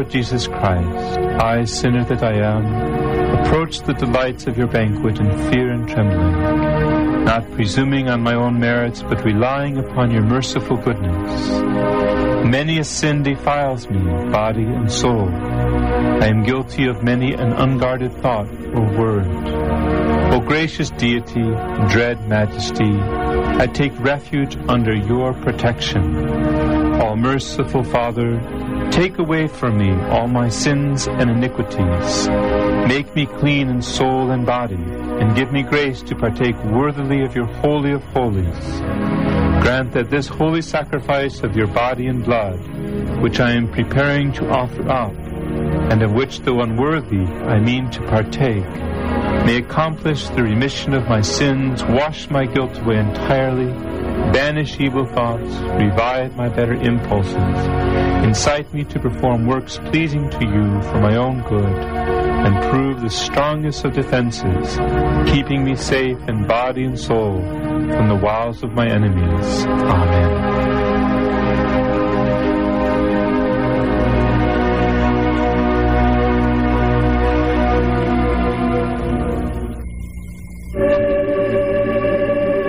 Lord Jesus Christ, I, sinner that I am, approach the delights of your banquet in fear and trembling, not presuming on my own merits, but relying upon your merciful goodness. Many a sin defiles me, body and soul. I am guilty of many an unguarded thought or word. O gracious deity, dread majesty, I take refuge under your protection. All merciful Father, take away from me all my sins and iniquities. Make me clean in soul and body, and give me grace to partake worthily of your holy of holies. Grant that this holy sacrifice of your body and blood, which I am preparing to offer up, and of which, though unworthy, I mean to partake, may accomplish the remission of my sins, wash my guilt away entirely, banish evil thoughts, revive my better impulses, incite me to perform works pleasing to you for my own good, and prove the strongest of defenses, keeping me safe in body and soul from the wiles of my enemies. Amen.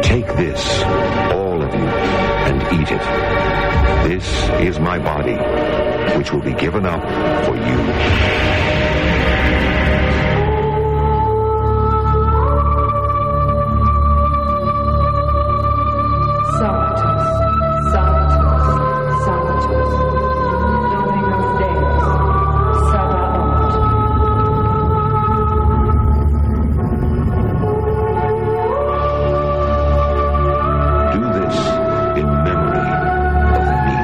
Take this, all of you, and eat it. This is my body, which will be given up for you. Sanctus, Sanctus, Sanctus, Dominus Deus, Sabaoth. Do this in memory of me.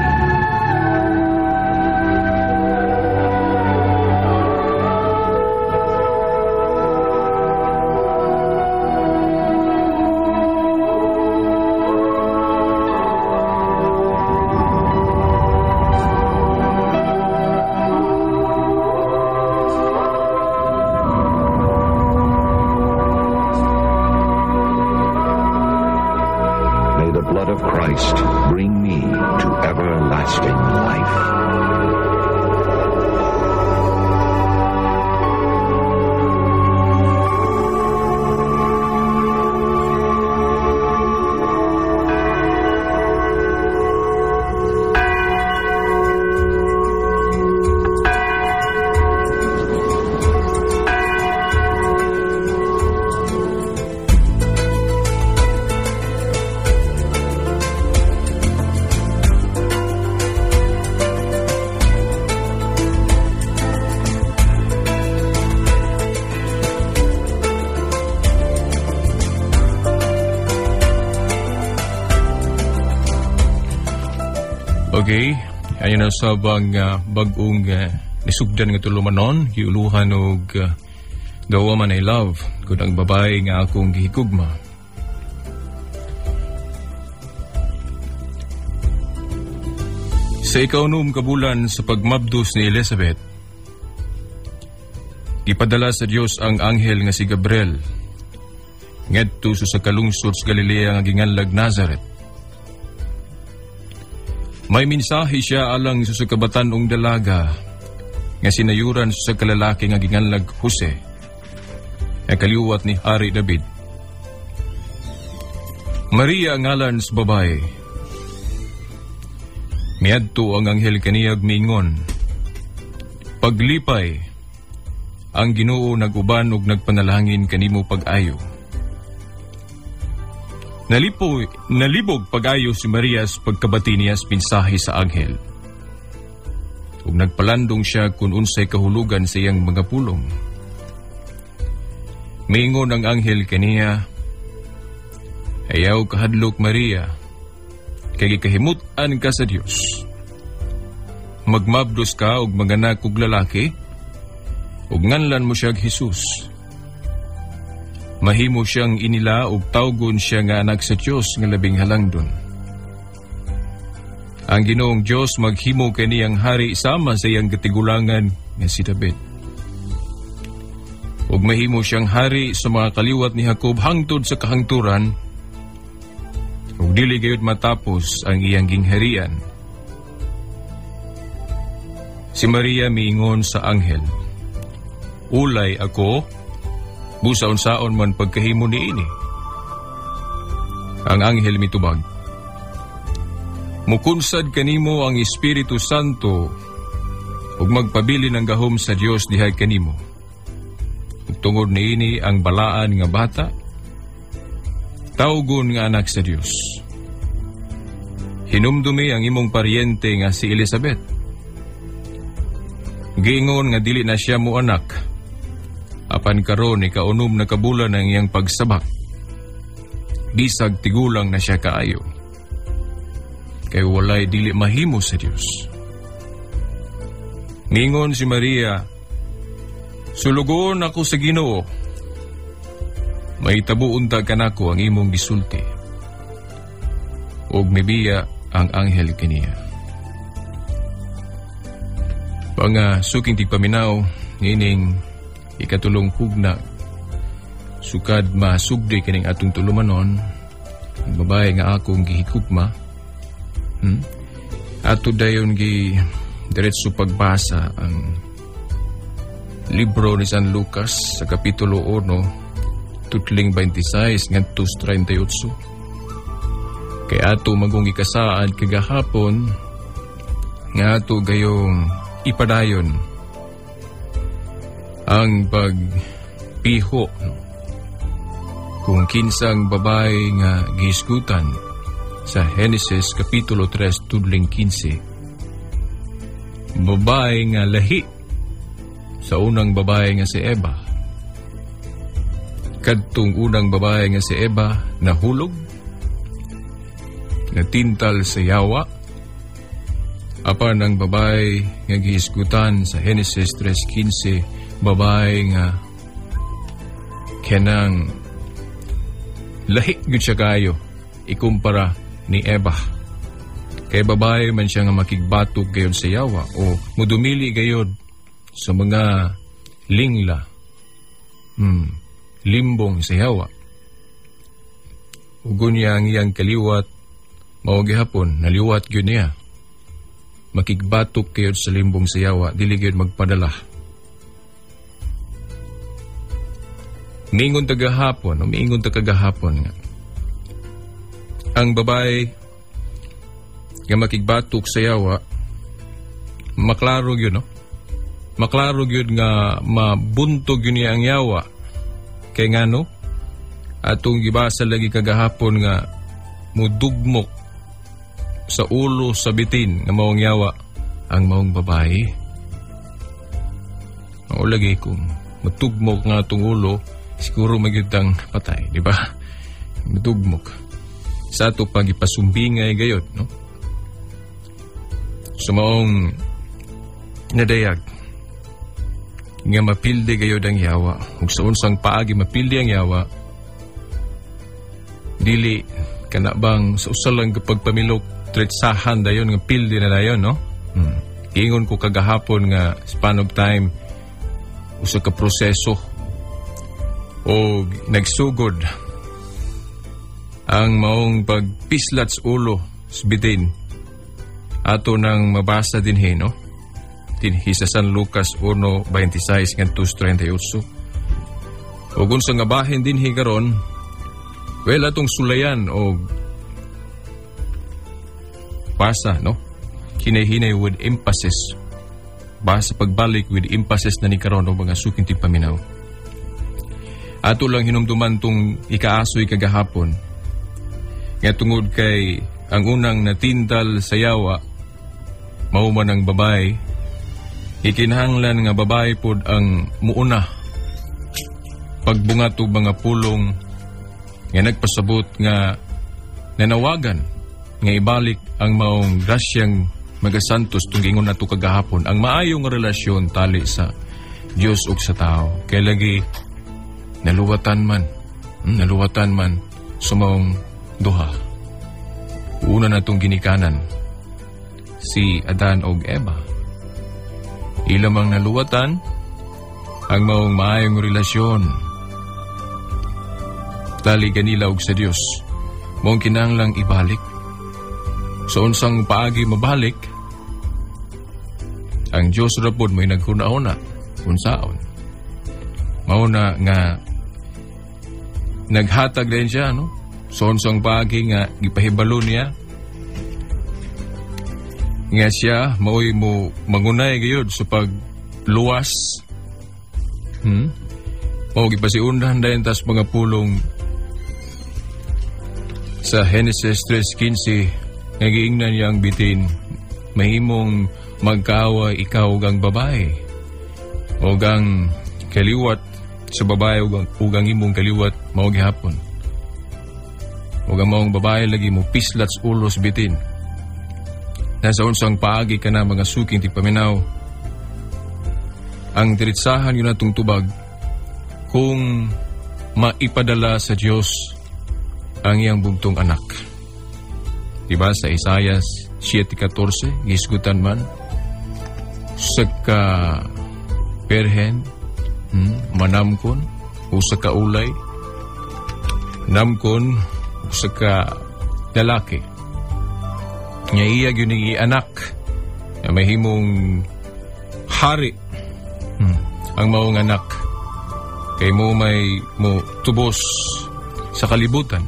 May the blood of Christ bring me to everlasting life. Okay, ayo na sa bang bag-ong nisugdan nga tulumanon, giuluhan og The Woman I Love, kung ang babae nga akong gihigugma. Sa ikaunom ka bulan sa pagmabdos ni Elizabeth, gipadala sa Dios ang anghel nga si Gabriel ngadto sa kalungsod sa Galilea nga ginganlag Nazaret. May mensahe siya alang sa kabatan-ong dalaga nga sinayuran sa kalalaki nga ginganlag Jose, nga kaliwat ni Hari David. Maria ang ngalan sa babae. Miadto ang anghel kaniyag miingon, Paglipay, ang Ginoo nag-uban ug nagpanalangin kanimo pag-ayo. Nalibog pag-ayo si Maria sa pagkabati niya sa mensahe sa anghel. Ug nagpalandong siya kung unsay kahulugan sa iyang mga pulong. Miingon ang anghel kaniya, Ayaw kahadlok Maria, kay gikahimut-an ka sa Dios. Magmabdos ka og manganak og lalaki, ug nganlan mo siyag Jesus. Mahimo siyang inila ug tawgon siya nga anak sa Dios nga labing halangdon. Ang Ginoong Dios maghimo kaniyang hari sama sa iyang katigulangan nga si David. Ug mahimo siyang hari sa mga kaliwat ni Jacob hangtod sa kahangturan, ug dili gayud matapos ang iyang gingharian. Si Maria miingon sa anghel, "Ulay ako, busa unsaon man pagkahimo niini?" Ang anghel mitubag, "Mukunsad kanimo ang Espiritu Santo ug magpabilin ang gahom sa Dios diha kanimo. Ug tungod niini ang balaan nga bata tawgon nga anak sa Dios. Hinumdumi ang imong paryente nga si Elizabeth. Giingon nga dili na siya mo anak, apan karon ikaunom na kabulan ang iyang pagsabak. Bisag tigulang na siya kaayo. Kay walay dili mahimo sa Dios." Ningon si Maria, "Sulugoon ako sa Ginoo. Mahitabo unta kanako ang imong gisulti." Ug mibiya ang anghel kaniya. Mga suking tigpaminaw, niining ikatulong hugna sukad masugdi kining atong tulumanon, ang babae nga akong gihigugma, Ato dayon gi diretso pagbasa ang libro ni San Lucas sa Kapitulo 1, tutling 26 ngadto 38. Kay ato magong ikasaad kagahapon nga ato gayong ipadayon ang pagpiho, no, kung kinsang babae nga gihisgutan sa Henesis Kapitulo 3 tudling 15, babae nga lahi sa unang babae nga si Eva. Kadtong unang babae nga si Eva nahulog, natintal sa yawa, apan ang babae nga gihisgutan sa Henesis 3:15, babae nga kanang lahi gyud siya kayo ikumpara ni Eva. Kay babae man siya nga makigbatok gayon sa yawa o mudumili gayon sa mga lingla, limbong sa yawa. Ugon niya ang iyang kaliwat, mao gihapon, naliwat gyud niya. Makigbatok kayo sa limbong sa yawa, dili gyud magpadala. Miingon ta gahapon, o miingon ta kagahapon nga ang babae nga makigbatok sa yawa, maklaro gyud, no? Maklaro gyud nga mabuntog gyud niya ang yawa. Kay ngano? Atong gibasa lagi kagahapon nga mudugmok sa ulo sa bitin nga maong yawa ang maong babae. Mao lagi kung matugmok nga atong ulo, siguro magyud tang patay, di ba? Matugmok. Sa ato pagipasumbingay gayod, no? So maong nadayag nga mapildi gayod ang yawa. Ug sa unsang paagi mapildi ang yawa, dili kana bang sa usa lang pagpamilok tretsahan dayon nga pildi na dayon, no? Ingon ko kagahapon nga span of time usa ka proseso o nagsugod ang maong pagpislat sa ulo sa bitin. Ato nang mabasa dinhi, no? Dinhi sa San Lucas 1:26 ngadto 38. Ug unsa nga bahin dinhi karon, well, atong sulayan og basa, no? Hinay-hinay with emphasis. Basa pagbalik with emphasis na ni karon og mga suking tigpaminaw. Ato lang hinumduman tong ikaasoy kagahapon. Nga tungod kay ang unang natintal sa yawa, mao man ang babae, ikinahanglan nga babae pod ang muuna pagbungat og mga pulong nga nagpasabot nga nanawagan nga ibalik ang maong grasyang magasantos tung ingon nato kagahapon ang maayong relasyon tali sa Dios ug sa tao. Kay lagi naluwatan man, naluwatan man sa maong duha. Una na itong ginikanan, si Adan og Eva. Ilamang naluwatan ang maong maayong relasyon tali ganila og sa Dios. Maong kinahanglang ibalik. Sa unsang paagi mabalik, Ang Dios ra pod may naghuna-huna unsaon. Mao na nga naghatag din siya, no? So unsang paagi nga gipahibalo niya nga siya maoy mo mangunay gayud sa pagluwas. Mao gipasiundan dayon tas mga pulong sa Genesis 3:15 nga giingnan niya ang bitin, mahimong magkaaway ikaw ug ang babae ug ang kaliwat sa babae ug ang imong kaliwat mao gihapon, ug ang maong babae lagi mo pislat sa ulos bitin. Nasa unsang paagi ka na, mga suking tigpaminaw, ang diretsahan yun natong tubag kung maipadala sa Dios ang iyang bugtong anak. Diba sa Isaias 7:14, gisgutan man sa ka perhen, manamkon o sa kaulay namkon o sa ka lalaki nga iya gyud ning anak nga mahimong hari. Ang maong anak kay mo may mo tubos sa kalibutan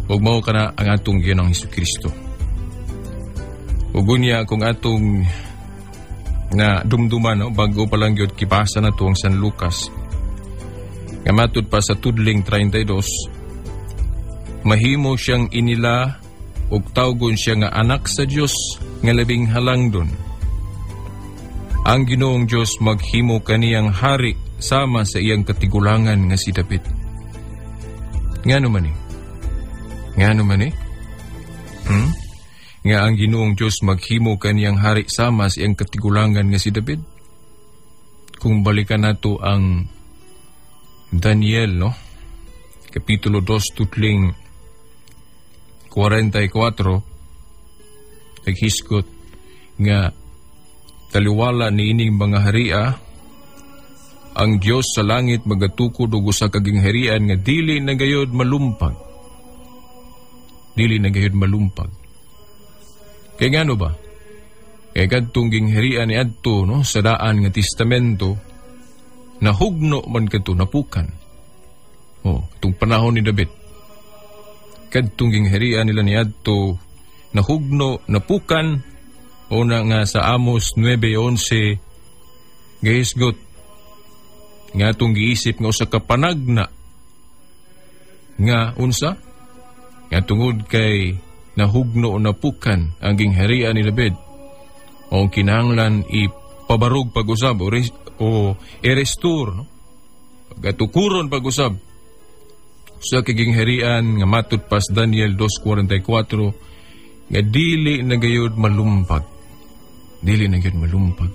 ug mao kana ang atong Ginoong Hesukristo. Ug unya kung atong na dumduman, no, bago pa lang gyud kipasa na to ang San Lucas nga matud pa sa tudling 32, mahimo siyang inila ug tawgon siya nga anak sa Dios nga labing halangdon. Ang Ginoong Dios maghimo kaniyang hari sama sa iyang katigulangan nga si David. Ngano man ni? Ngano man ni? Nga ang Ginoong Dios maghimo kaniyang hari sama sa iyang katigulangan nga si David? Kung balikan nato ang Daniel, no? Kapitulo 2, tutling 44, naghisgot nga taliwala ni ining mga haria, ang Dios sa langit magatukod og usa ka gingharian nga dili na gayod malumpag. Dili na gayod malumpag. Kay ngano ba? Kay kadtong gingharian ni adto, no, sa daan nga testamento, nahugno man kadto, napukan. Oh, itong panahon ni David. Kadtong gingharian nila ni adto nahugno, napukan. Una nga sa Amos 9:11 gahisgot nga atong giisip nga usa ka panagna nga unsa nga tungod kay nahugno o napukan ang gingharian ni David o kinahanglan ipabarog pag-usab o i-restore, no? Pagatukuron pag-usab sa kagingharian nga matud pas Daniel 2:44 nga dili na gayud malumpag. Dili na gayud malumpag.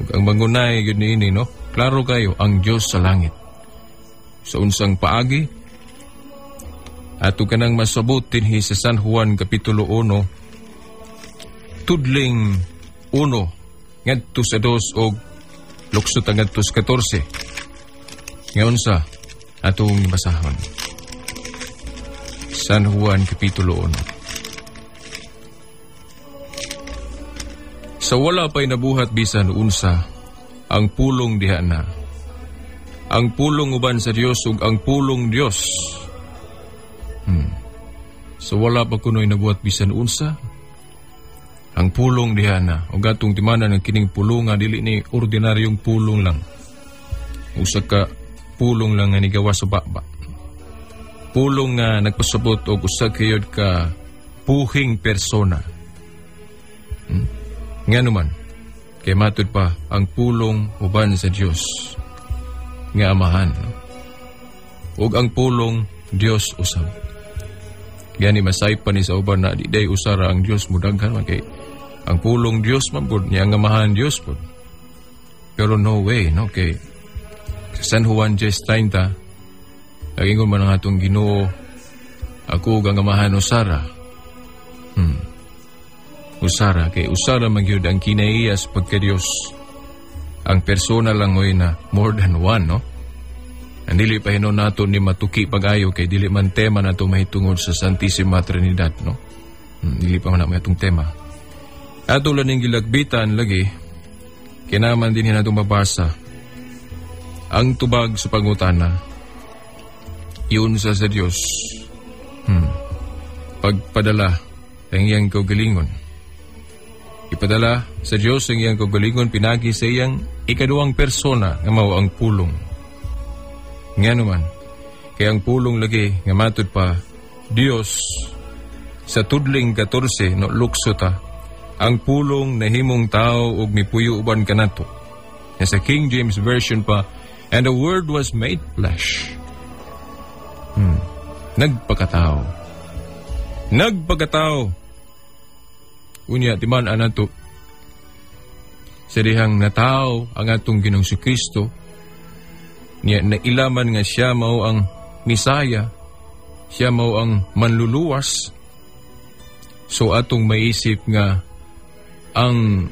Ug ang mangunay gyud niini, no? Klaro kayo, ang Dios sa langit. Sa unsang paagi ato kanang masabot dinhi sa San Juan Kapitulo 1 tudling 1 ngadto sa 2 og luksot ang ngadto sa 14. Ngayon sa atong basahon. San Juan Kapitulo 1. Sa wala pa'y nabuhat bisan unsa, ang pulong diha na. Ang pulong uban sa Dios ug ang pulong Dios. Sa wala pa kuno'y nabuhat bisan unsa, ang pulong diha na. Ug atong timanan ang kining pulong nga dili ni ordinaryong pulong lang. Usa ka pulong lang nga nigawa sa baba. Pulong nga nagpasabot og usa kayod ka puhing persona. Nga naman, kay matud pa ang pulong uban sa Dios nga Amahan, no? Ug ang pulong Dios usab. Gani masaypan ni sa uban na di day usara ang Dios mudaghan man kay ang pulong Dios man pud niya ang Amahan Dios pud. Pero no way, no? Kay sa San Juan 10:30 nagingon man ang atong Ginoo, ako ug ang Amahan usara. Usara kay usara man gyud ang kinaiyas pagka Dios. Ang persona lang mo'y na more than one, no? Ang dili pa hinon nato ni matuki pag-ayo kay dili man tema nato mahitungod sa Santissima Trinidad, no? Dili pa man na may atong tema. Ato lang ning gilagbitan lagi, kinaman din hinatong mabasa ang tubag sa pangutana. Yun sa Dios. Pagpadala ang iyang kaugalingon. Ipadala sa Dios ang iyang kaugalingon pinagi sa iyang ikaduhang persona nga mao ang pulong. Nga naman, kay ang pulong lagi nga matud pa Dios sa tudling 14 no lukso ta, ang pulong nahimong tao ug mipuyo uban kanato. Sa King James Version pa, and the Word was made flesh. Nagpakatao. Nagpakatao. Unya, timan anato sa dihang natao ang atong Ginoong Kristo, niya nailaman nga siya mao ang Misaya, siya mao ang manluluwas. So atong maisip nga ang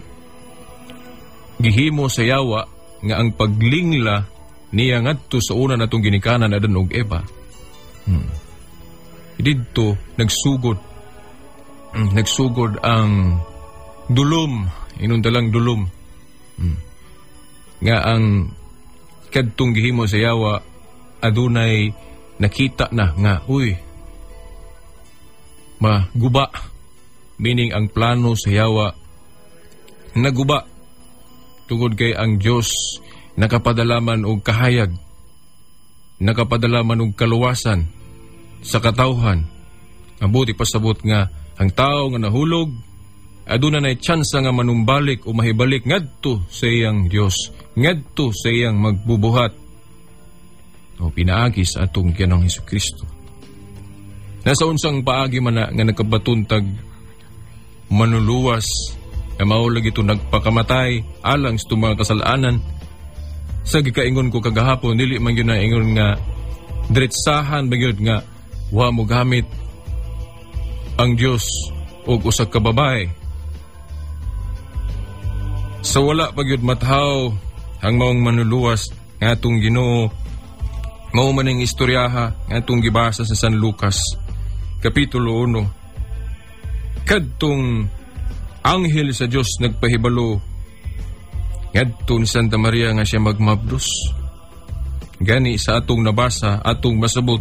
gihimo sa yawa nga ang paglingla niya ngadto sa una natong ginikanan Adan ug Eva. Didto nagsugod. Nagsugod ang dulom, inundalang dulom. Nga ang kadtong gihimo sa yawa adunay nakita na nga uy maguba, meaning ang plano sa yawa naguba tungod kay ang Dios nakapadala man og kahayag, nakapadala man og kaluwasan sa katawhan. Ang pasabot nga ang tao nga nahulog aduna nay tsansa nga manumbalik o mahibalik ngadto sa iyang Dios, ngadto sa iyang magbubuhat o pinaagi sa atong Ginoong Hesukristo. Nasa unsang paagi man na nga nakabatuntag manuluwas nga mao lagi ito nagpakamatay alang sa itong mga kasalanan. Sa gikaingon ko kagahapon, dili man gyud na ingon nga diretsahan ba gyud nga wa mo gamit ang Dios og usa ka babae. Sa wala pa gyud mathaw ang maong manuluwas nga atong Ginoo, mao man ang istoryaha nga atong gibasa sa San Lucas Kapitulo 1. Kadtong anghel sa Dios nagpahibalo ngadto ni Santa Maria nga siya magmabdos. Gani sa atong nabasa, atong masabot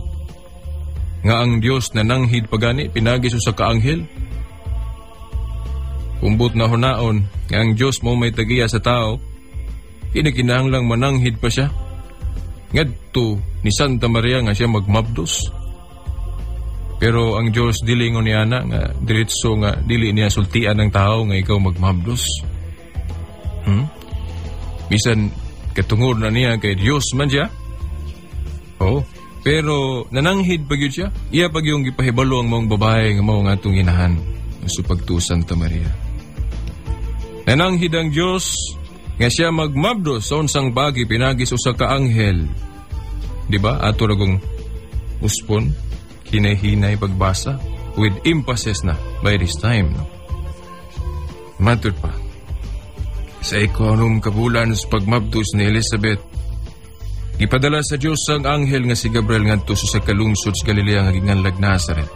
nga ang Dios nananghid pagani pinagi sa kaanghel. Kumbot na hunaon nga ang Dios mo may tagiya sa tao, kinikinahanglang mananghid pa siya ngadto ni Santa Maria nga siya magmabdos. Pero ang Dios dili ngon niya na nga diretso nga dili niya sultian ng tao nga ikaw magmabdos. Bisan katungod na niya kay Dios man siya. Oh, pero nananghid pa gyud siya. Iya pa gyud gipahibalo ang maong babae nga mao nga atong inahan sa pagtuo Santa Maria. Nananghid ang Dios nga siya magmabdos sa unsang bagi pinagi sa usa ka anghel. Di ba? Ato ragong uspon, hinay-hinay pagbasa with emphasis na by this time. No? Matud pa, sa ikanom ka bulan sa pagmabdos ni Elizabeth, gipadala sa Dios ang anghel nga si Gabriel ngadto sa kalungsod sa Galilea nga ginganlag Nazaret.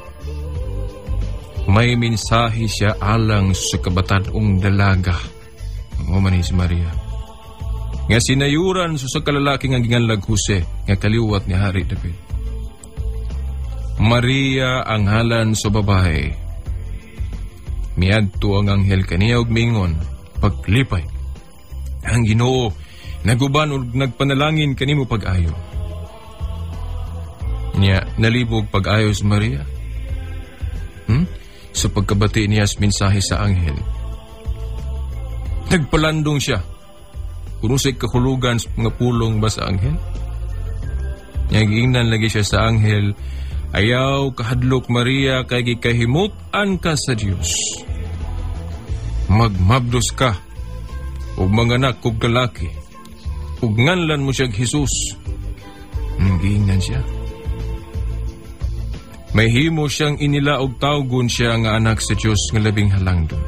May mensahe siya alang sa kabataan-ong dalaga. Mao man ni si Maria. Nga sinayuran sa kalalaki nga ginganlag Jose nga kaliwat ni Hari David. Maria ang halan sa babae. Miadto ang anghel kaniya og mingon, paglipay. Ang Ginoo naguban og nagpanalangin kanimo pag-ayo. Niya nalibog pag-ayo si Maria. Sa pagkabati niya sa mensahe sa anghel. Nagpalandong siya. Kung usay kahulugan sa mga pulong ba sa anghel? Niya giingnan lagi siya sa anghel, ayaw kahadlok Maria kay gikahimut-an ka sa Dios. Magmabdos ka ug manganak og lalaki ug nganlan mo siya Jesus. Giingnan siya. May himo siyang inila og tawgon siya nga anak sa Dios nga labing halangdon.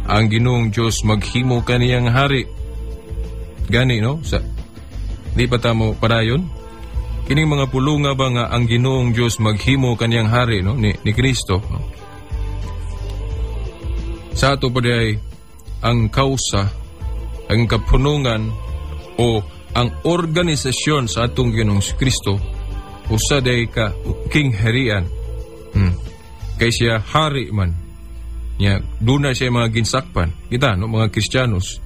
Ang Ginoong Dios maghimo kaniyang hari. Gani no sa di pa ta mo padayon? Kining mga pulunga ba nga ang Ginoong Dios maghimo kaniyang hari no ni Kristo no? Sa ato pa diay, ang kausa, ang kapunungan o ang organisasyon sa atong Ginoong Kristo usa day ka king harian. Kay siya hari man. Nya duna siya mga ginsakpan. Kita no, mga Kristiyanos.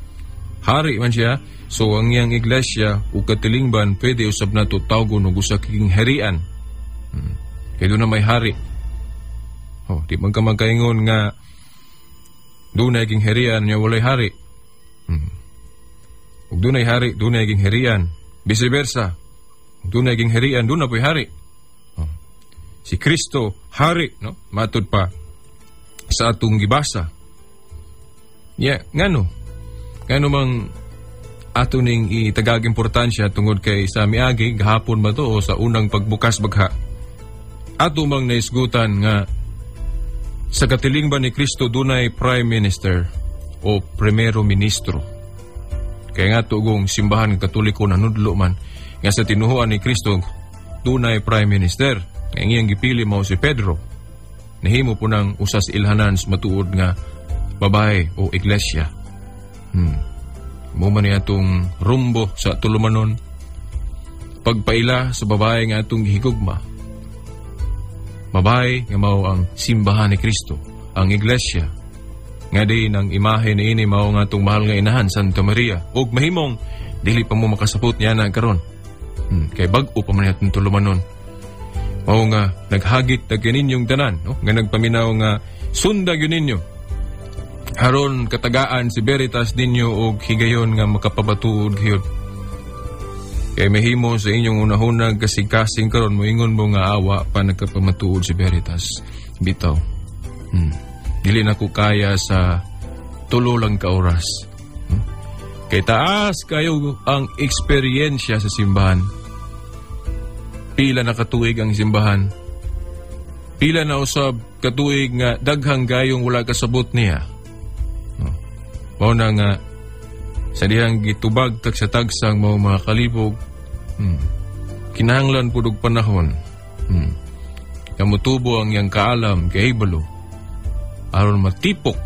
Hari man siya. So ang iyang iglesia o katilingban pwede usab nato tawgon og usa ka king harian. Kay duna may hari. Oh, di man ka magkaingon nga dunay king harian nya walay hari. Ug dunay hari, dunay king harian. Vice versa. Ug dunay king harian, duna po'y hari. Oh. Si Kristo hari, no? Matud pa sa atong gibasa. Ya, ngano? Ngano mang ato ning itagag importansya tungod kay sa miagi gahapon ba to o sa unang pagbukas bagha, ato mang naisgutan nga sa katilingban ni Kristo dunay prime minister o primero ministro. Kaya nga tugong simbahan Katoliko nanudlo man nga sa tinuhuan ni Kristo dunay prime minister. Nga ang iyang gipili mao si Pedro. Nahimo po ng usas ilhanan sa matuod nga babae o iglesia. Mo man niya atong rumbo sa tulumanon. Pagpaila sa babae nga atong gihigugma. Babae nga mao ang simbahan ni Kristo, ang iglesia. Nga di ng imahe ni ini mao nga atong mahal nga inahan, Santa Maria. Ug mahimong dili pa mo makasapot niya na karon. Kay bag-o pa man atong tulumanon. Mao nga naghagit na kaninyong tanan, no? Nga nagpaminaw nga sunda gyud ninyo. Aron katagaan si Veritas ninyo og higayon nga makapabatuod gyud. Kay mahimo sa inyong unahunag kasing-kasing karon moingon mo nga awa pa nagkapamatuod si Veritas. Bitaw. Dili na ko kaya sa tulo lang ka oras. Kay taas kayo ang eksperyensya sa simbahan. Pila na katuig ang simbahan. Pila na usab katuig nga daghang gayong wala kasabot niya. No. Mao na nga sa dihang gitubag tagsa-tagsang mao mga kalibog, kinahanglan pud og panahon. Nga motubo ang iyang kaalam kahibalo aron matipok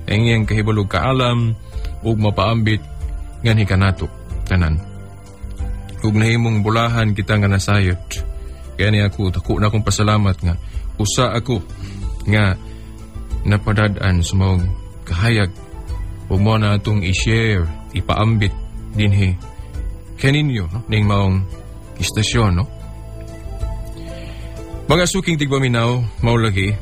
ang iyang kahibalo kaalam ug mapaambit nganhi kanato tanan. Ug nahimong bulahan kita nga nasayod. Kaya niya ako, dako na akong pasalamat nga usa ako nga napadad-an sa maong kahayag ug mo na atong i-share, ipaambit dinhi kaninyo, no? Ning maong istasyon, no? Mga suking tigpaminaw, mao lagi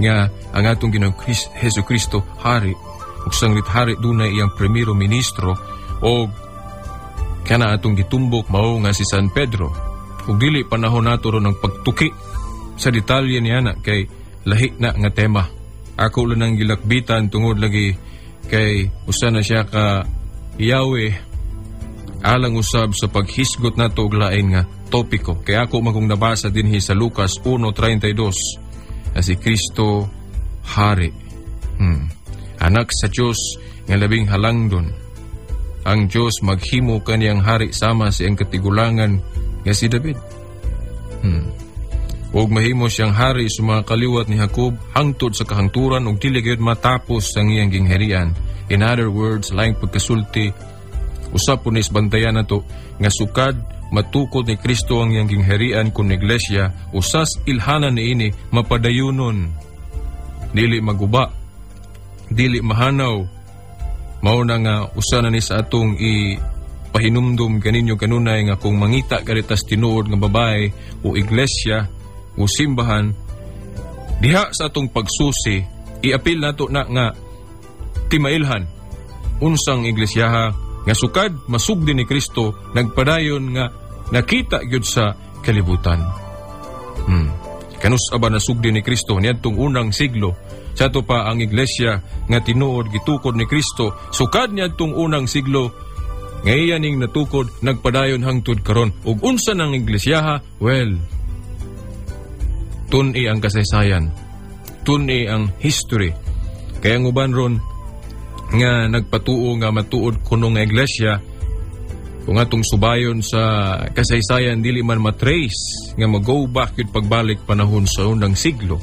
nga ang atong Ginoong Hesus Kristo hari ug sanglit hari dunay iyang primero ministro og kana atong gitumbok mao nga si San Pedro. Ug dili panahon nato ron ang pagtuki sa detalye niya na kay lahi na nga tema. Ako lang ang gilakbitan tungod lagi kay usa na siya ka Yahweh alang usab sa paghisgot nato og lain nga topiko. Kay ako magong nabasa dinhi sa Lucas 1:32 na si Kristo hari. Anak sa Dios nga labing halangdon. Ang Dios maghimo kaniyang hari sama sa iyang katigulangan nga si David. Ug mahimo siyang hari sa mga kaliwat ni Jacob hangtod sa kahangturan ug dili gyud matapos ang iyang gingharian. In other words, laing pagkasulti, usab po ni bantayan nato nga sukad matukod ni Kristo ang iyang gingharian kun iglesia, usas ilhanan niini mapadayunon, dili maguba, dili mahanaw. Mao na nga usa na ni sa atong i pahinumdum kaninyo kanunay nga kung mangita karitas tinuod nga babae o iglesia o simbahan diha sa atong pagsusi, iapil nato na nga timailhan unsang iglesyaha nga sukad masugdi ni Kristo nagpadayon nga nakita gyud sa kalibutan. Kanus aba nasugdi ni Kristo niadtong unang siglo? Sa ato pa ang iglesia nga tinuod gitukod ni Kristo sukad niadtong unang siglo nga iya ning natukod nagpadayon hangtod karon. Ug unsa nang iglesyaha? Well, tun-i ang kasaysayan, tun-i ang history. Kaya ang uban ron nga nagpatuo nga matuod kuno nga iglesia, kung atong subayon sa kasaysayan dili man matrace nga mag-go back yun pagbalik panahon sa unang siglo.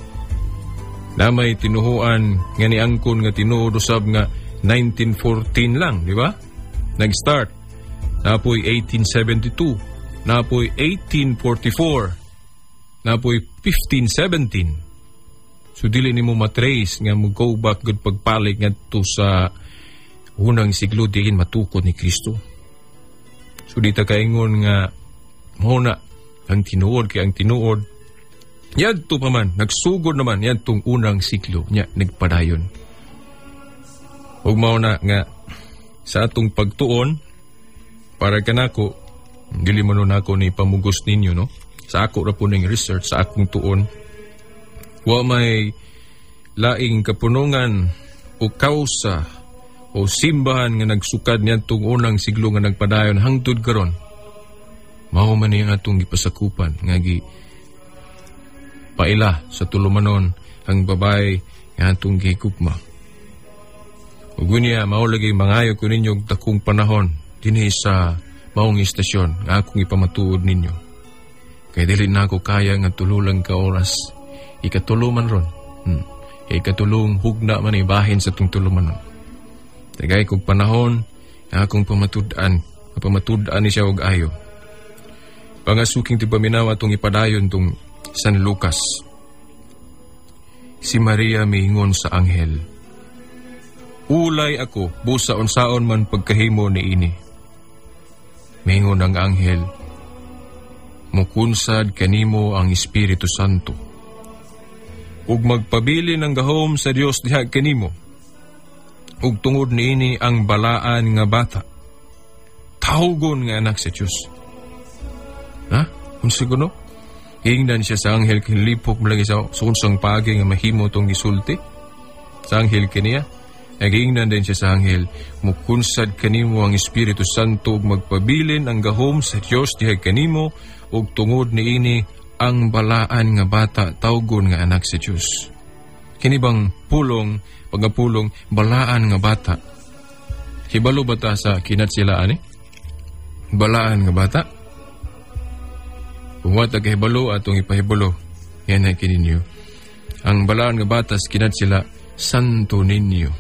Na may tinuhuan nga niangkon nga tinuod usab nga 1914 lang, di ba? Nag-start. Napoy 1872, napoy 1844, napoy 1517. So dili nimo matrace nga mo go back gud pagpalik ngadto sa unang siglo diin matukod ni Kristo. So di ta kaingon nga mao na ang tinuod, kay ang tinuod yadto pa man, nagsugod naman yadtong unang siglo nya nagpadayon. Ug mao na nga sa atong pagtuon, para kanako, dili man nun ako ni pamugos ninyo, no? Sa ako ra po ning research sa akong tuon, wa may laing kapunungan o kausa o simbahan nga nagsukad niadtong unang siglo nga nagpadayon hangtod karon. Mao man ni ang atong gipasakupan nga gi paila sa tulumanon ang babae nga atong gihigugma. Ug unya mao lagi mangayo ko ninyo og dakong panahon dinhi sa maong istasyon nga akong ipamatuod ninyo. Kay dili na ako kaya nga tulo lang ka oras. Ikatulo man ron. Ikatulong hugna man ibahin sa tong tulumanon. Tagay kog panahon nga akong pamatud-an, pamatud-an ni siya og ayo. Pangasuking tipaminaw atong ipadayon tong San Lucas. Si Maria miingon sa anghel, "Ulay ako, busa unsaon man pagkahimo niini?" Miingon ang anghel, "Mukunsad kanimo ang Espiritu Santo, ug magpabilin ang gahom sa Dios diha kanimo. Ug tungod niini ang balaan nga bata tawgon nga anak sa Dios." Ha? Unsa kuno? Ingnan siya sa anghel, kinlipok mo lagi sa unsang pagi nga mahimo tong gisulti sa anghel kaniya. Nagingnan din siya sa anghel, "Mukunsad kanimo ang Espiritu Santo ug magpabilin ang gahom sa Dios diha kanimo, ug tungod niini ang balaan nga bata tawgon nga anak sa Dios." Kini bang pulong, pagapulong balaan nga bata? Hibalo ba ta sa kinat sila ani? Balaan nga bata? Kung wa ta kahibalo, atong ipahibalo. Yan ay kininyo. Ang balaan nga bata sa kinat sila, Santo Niño.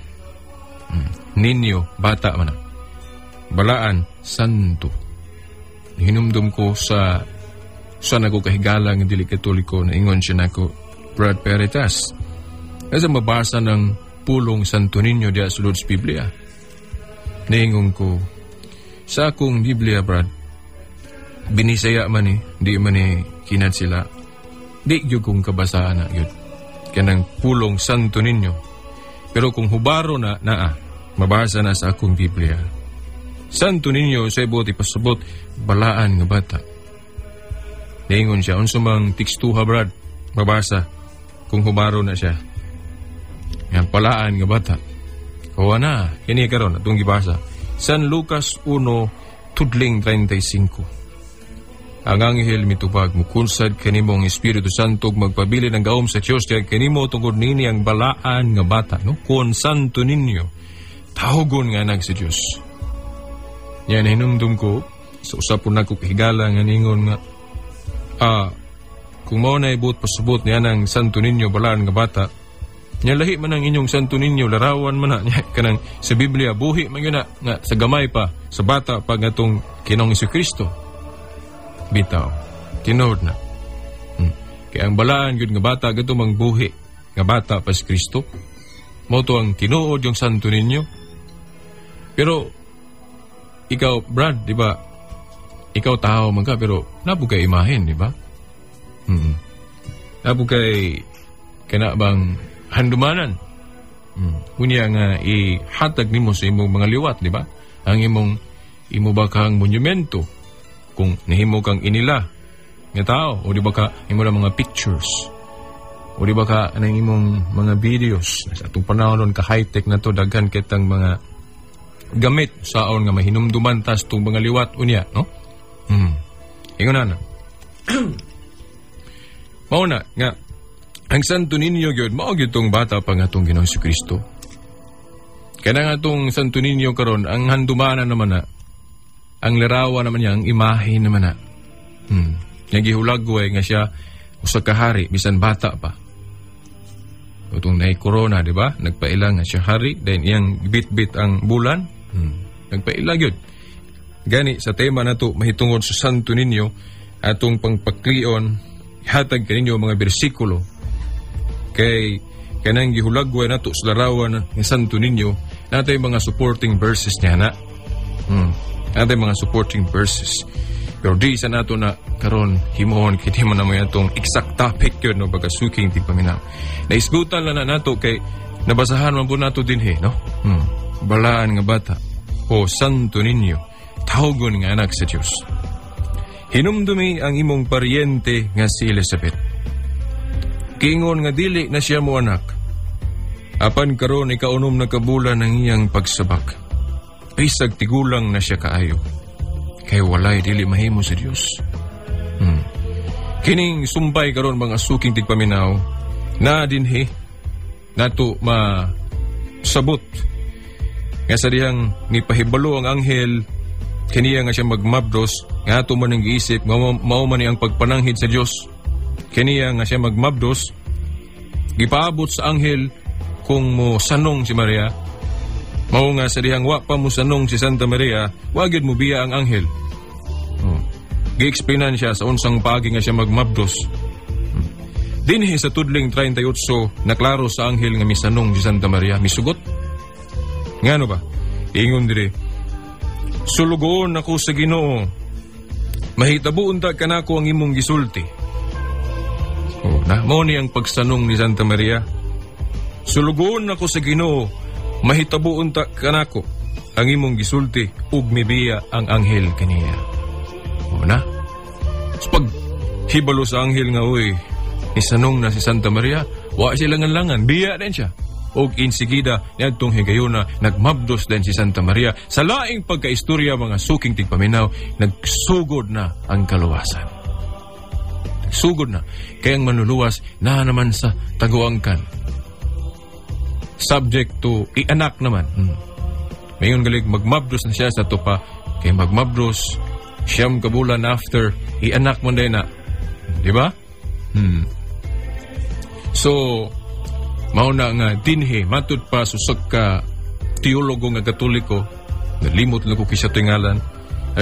Ninyo, bata man na. Balaan, santo. Hinumdum ko sa nako kahigala nga dili Katoliko na ingon siya nako, "Brad Peritas, kasi mabasa ng pulong Santo Niño diya sulod sa Biblia?" Naingon ko, "Sa akong Biblia, Brad, binisaya man eh, di man eh kinat sila. Di gyud kong kabasaan na yun. Kanang pulong Santo Niño. Pero kung hubaro na, naa, mabasa na sa akong Biblia. Santo Niño, sa ibot ipasabot, balaan nga bata." Naingon siya, "Unsa mang tekstuha, Brad, mabasa kung hubaro na siya? Nga balaan nga bata." O na, kini karon atong gibasa. San Lucas 1, tudling 35. Ang anghel mitubag, "Mukunsad kanimo ang Espiritu Santo ug magpabili ng gahom sa Dios diha kanimo, tungod nini ang balaan nga bata, no? Kon Santo Niño, tawgon nga anak sa Dios." Yan hinumdum ko sa usapon nako kahigala nga ningon nga kung mao na ibot pasabot niya ng Santo Niño balaan nga bata, nya lahi man ang inyong Santo Niño, larawan man na niya kanang sa Biblia buhi man yun na, nga sa gamay pa sa bata pa nga tong Ginoong Kristo. Bitaw, tinuod na. Kaya ang balaan gyud nga bata gadto mang buhi nga bata pa si Kristo. Mao to ang tinuod yung Santo Niño. Pero ikaw, Brad, di ba? Ikaw tao man ka, pero napo kay imahen, di ba? Napo kay kana bang handumanan. Unya nga ihatag nimo sa imong mga liwat, di ba? Ang imong imo ba kang monumento kung nahimo kang inila nga tao, o di ba ka imo lang mga pictures, o di ba ka anang imong mga videos. Sa atong panahon ka high-tech na to, daghan kitang mga gamit saon nga mahinumduman tas tong mga liwat unya, no? Ingon na. Mao na nga ang Santo Niño gyud mao gyud tong bata pa nga atong Ginoong Kristo. Kaya nga atong Santo Niño karon ang handumanan naman na, ang larawan naman niya, ang imahe naman na. Nga gihulagway nga siya usa ka hari bisan bata pa. Utong naay corona, di ba? Nagpaila nga siya hari, then iyang bit-bit ang bulan. Nagpaila gyud. Gani sa tema nato mahitungod sa Santo Niño, atong pangpaklion, hatag kaninyo mga bersikulo kay kanang gihulagway nato sa larawan ng Santo Niño, natay mga supporting verses niya na. Natay mga supporting verses. Pero di sa nato na karon himuon kay di man na mo atong exact topic yun, no, baga suking tigpaminaw. Naisgutan lang na nato kay nabasahan man po nato dinhi, no? Balaan nga bata o Santo Niño, tawgon nga anak sa Dios. Hinumdumi ang imong paryente nga si Elizabeth. Kingon nga dili na siya mo anak. Apan karon ikaunom na kabulan ang iyang pagsabak. Bisag tigulang na siya kaayo. Kay walay dili mahimo sa Dios. Kining sumpay karon mga suking tigpaminaw na dinhi nato ma sabot nga sa dihang nipahibalo ang anghel kaniya nga siya magmabdos, nga ato man ang giisip nga mao man ni ang pagpananghid sa Dios. Kaniya nga siya magmabdos, gipaabot sa anghel kung mo sanong si Maria. Mao nga sa dihang wa pa mo sanong si Santa Maria, wa gyud mo biya ang anghel. Oh. Gi-explainan siya sa unsang paagi nga siya magmabdos. Dinhi sa tudling 38, naklaro sa anghel nga misanong si Santa Maria, misugot. Ngano ba? Ingon dire, "Sulugoon ako sa Ginoo. Mahitabo unta kanako ang imong gisulti." Oh, na mao ni ang pagsanong ni Santa Maria. "Sulugoon ako sa Ginoo, mahitabo unta kanako ang imong gisulti," ug mibiya ang anghel kaniya. Oh, na. So, pag hibalo sa anghel nga uy, isanong na si Santa Maria, wa sila langan, biya din siya. Og insigida niadtong higayuna nagmabdos din si Santa Maria. Sa laing pagkaistorya mga suking tigpaminaw, nagsugod na ang kaluwasan. Nagsugod na. Kaya ang manluluwas na naman sa taguangkan. Subject to ianak naman. Mayon galig magmabdos na siya sa tupa. Kaya magmabdos 9 ka bulan after ianak man din na. Di ba? So, mao na nga dinhi matud pa susag ka teologo nga Katoliko, nalimot lang ko kisa tingalan,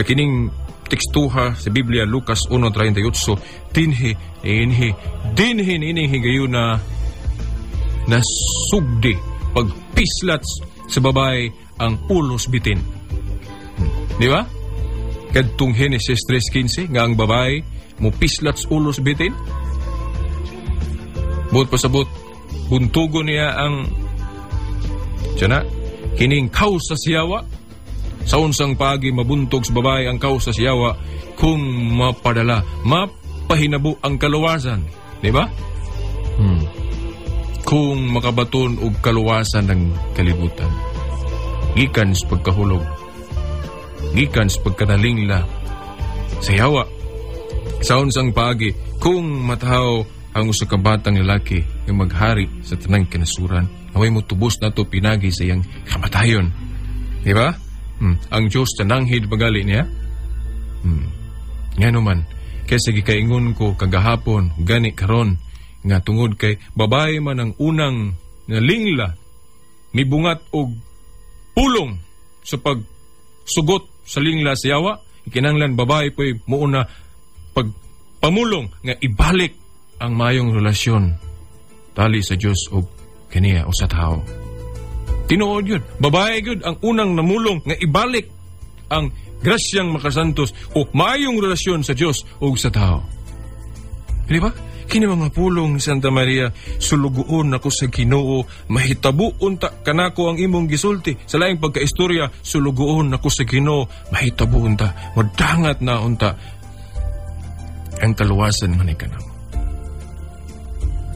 kining tekstuha sa Biblia Lucas 1:38 dinhi inhi dinhi nining higayuna nasugdi pagpislat sa babae ang ulos bitin. Di ba? Kadtong Genesis 3:15 nga ang babae mo pislat sa ulos bitin. Buot pasabot, buntugo niya ang tiyan na, kining kausa siyawa. Sa unsang pagi mabuntog sa babae ang kausa siyawa kung mapadala, mapahinabo ang kaluwasan. Di ba? Kung makabaton og kaluwasan ng kalibutan. Gikan sa pagkahulog. Gikan sa pagkanalingla sa yawa. Sa unsang pagi, kung matahaw ang usa ka batang lalaki nga maghari sa tanang kinasuran, away mo tubos na to pinagi sa iyang kamatayon. Di ba? Ang Diyos tananghid pagali niya. Nga naman, kaysa gikaingon ko kagahapon, gani karon, nga tungod kay babae man ang unang nalingla, mibungat og pulong sa pagsugot sa lingla sa yawa, ikinanglan babae po'y muuna pagpamulong nga ibalik ang mayong relasyon tali sa Diyos o kaniya o sa tao. Tinuod yun. Babae yun ang unang namulong nga ibalik ang grasyang makasantos o maayong relasyon sa Diyos o sa tao. Di ba? Kini mga pulong ni Santa Maria, "Sulugoon ako sa Ginoo, mahitabo unta kanako ang imong gisulti." Sa laing pagkaistorya, "Sulugoon ako sa Ginoo, mahitabo unta, madangat na unta ang kaluwasan man kanamo."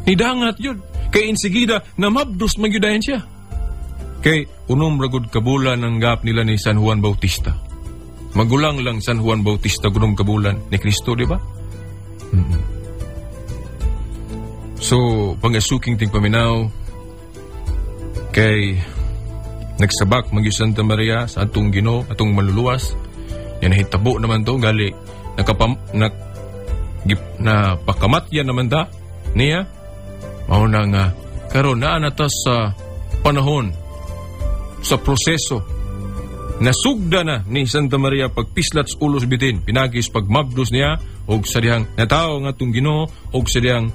Nidangat yun. Kay insigida, namabdos magyudayan siya. Kay 6 ragod kabulan ang gap nila ni San Juan Bautista. Magulang lang San Juan Bautista 6 kabulan ni Kristo, di ba? So, pangasuking ting paminaw, kay nagsabak magyo Santa Maria sa atong Ginoo, atong manluluwas. Yan nahitabo naman to, gali napakamatya naman ta niya. Mao na nga Karon naa na ta sa panahon, sa proseso. Nasugda na ni Santa Maria pagpislat sa ulos bitin, pinagis pagmabdos niya og sa dihang natawo nga atong Ginoo og sa dihang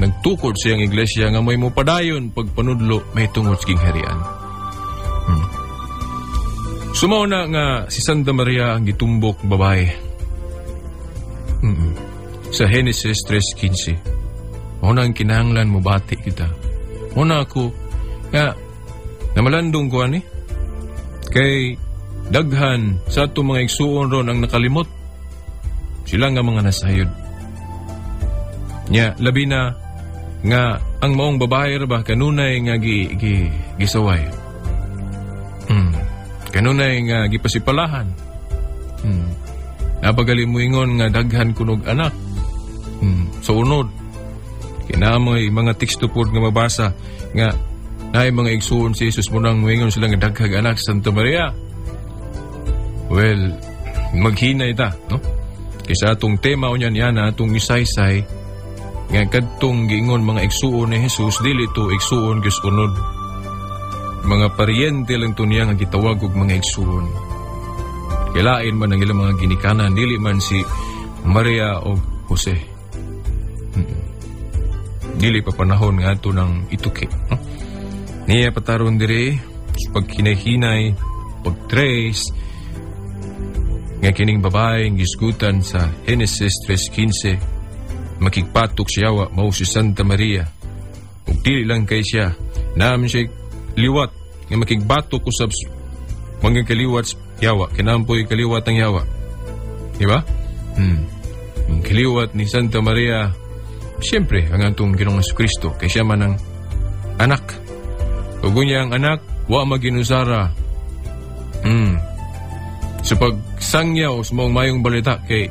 nagtukod siyang iglesia nga may mopadayon pagpanudlo may tungod sa gingharian. Sumaw na nga si Santa Maria ang gitumbok babae. Sa Genesis 3:15. Mao na ang kinahanglan mo bati kita. Mao na ako nga namalandong ko ani kay daghan sa atong mga igsuon ron ang nakalimot. Sila nga mga nasayod. Nya labi na nga ang maong babae ra ba kanunay nga gi, gi gisaway. Kanunay nga gipasipalahan. Napagali mo ingon nga daghan kunog anak. Sa unod. Kinamoy mga teksto pod nga mabasa nga naay mga igsuon si Jesus mo nang moingon sila nga daghag anak Santa Maria. Well, maghinay ta, no? Kaysa atong tema unya niya na atong isaysay nga kadtong giingon mga igsuon ni Jesus dili to igsuon gyud unod. Mga paryente lang to niya nga gitawag og mga igsuon. Kilain man ang ilang mga ginikanan, dili man si Maria o Jose. Dili pa panahon nga ato nang ituki. No? Niya pataron diri sa paghinay-hinay, pag-trace, nga kining babae ang gisgutan sa Genesis 3:15 makigpatok siya wa mao si Santa Maria. Ug dili lang kay siya, naman siya liwat nga makigbatok usab mga kaliwat yawa, kinampoy kaliwat ang yawa. Di ba? Ang kaliwat ni Santa Maria, siyempre, ang atong Ginoong Kristo, kay siya man ang anak. Ug unya ang anak, wa maginusara. Sa pagsangyaw sa maong mayong balita, kay